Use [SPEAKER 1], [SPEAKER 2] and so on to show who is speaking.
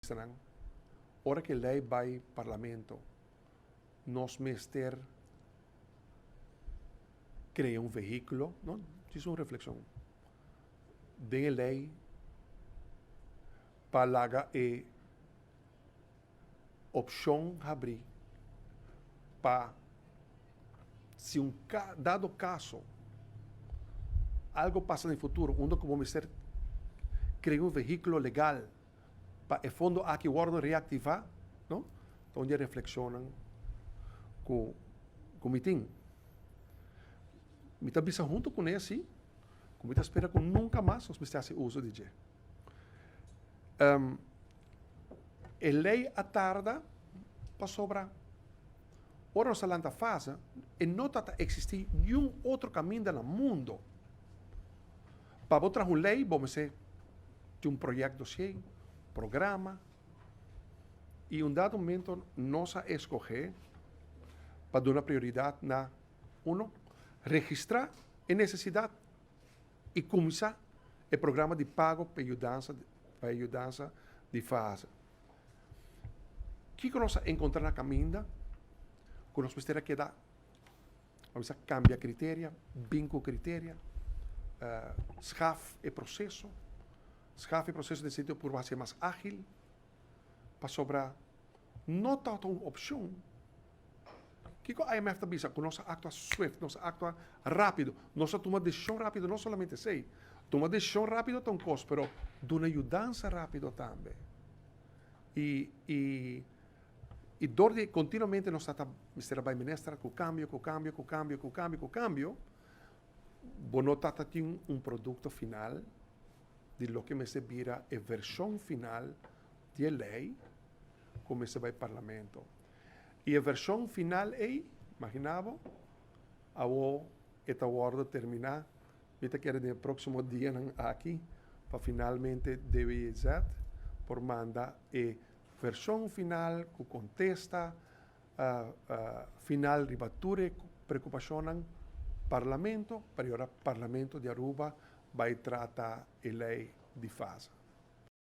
[SPEAKER 1] Ministernan, ora ku e lei bai Parlamento, nos mester krea un vehíkulo, no, djis un reflekshon, den e lei pa laga e opshon habrí pa si un dado kaso algo pasa den futuro unda ku bo mester krea un vehíkulo legal pa e fondo aki wòrdu reaktivá, no? Ta un di e reflekshonnan ku ku mi tin. Mi ta bisa huntu kuné si ku mi ta spera ku nunka mas nos mester hasi uso di dje. E lei a tarda pasobra ora nos a lanta fase e no ta ta eksistí niun otro kaminda na mundo. Pa bo traha un lei bo mester tin un project dossier, programa y un dado momento nos a escoge pa duna prioridad na uno, registra e necesidad y cuminsa e programa di pago pa e yudansa pa e yudansa di fase. Kico nos a encontra na caminda cu nos mester a keda A bisa cambia criteria, bin cu criteria, schaf e proceso, schaf e proceso den sentido por hacié mas agil, pasobra no ta un opcion. Kico IMF ta bisa? Cu nos a actua swift, nos a actua rapido, nos a tuma decision rapido, no solamente esey, tuma decision rapido ta un cos, pero duna yudansa rapido tambe. Y, y. I dor di kontinuamente nos ta ta mester a bai minister ku kambio, ku kambio, ku kambio, ku kambio, ku kambio, bo no ta ta tin un produkto final di loke mester bira e vershon final di e lei ku mester bai parlamento. I e vershon final ei, imagina bo, awo e ta wòrdu terminá, mi ta kere den e próksimo dianan aki pa finalmente DWZ por manda e Vershon final ku kontesta final riba tur e preokupashonnan, Parlamento, pa e ora Parlamento di Aruba bai trata e lei di fase.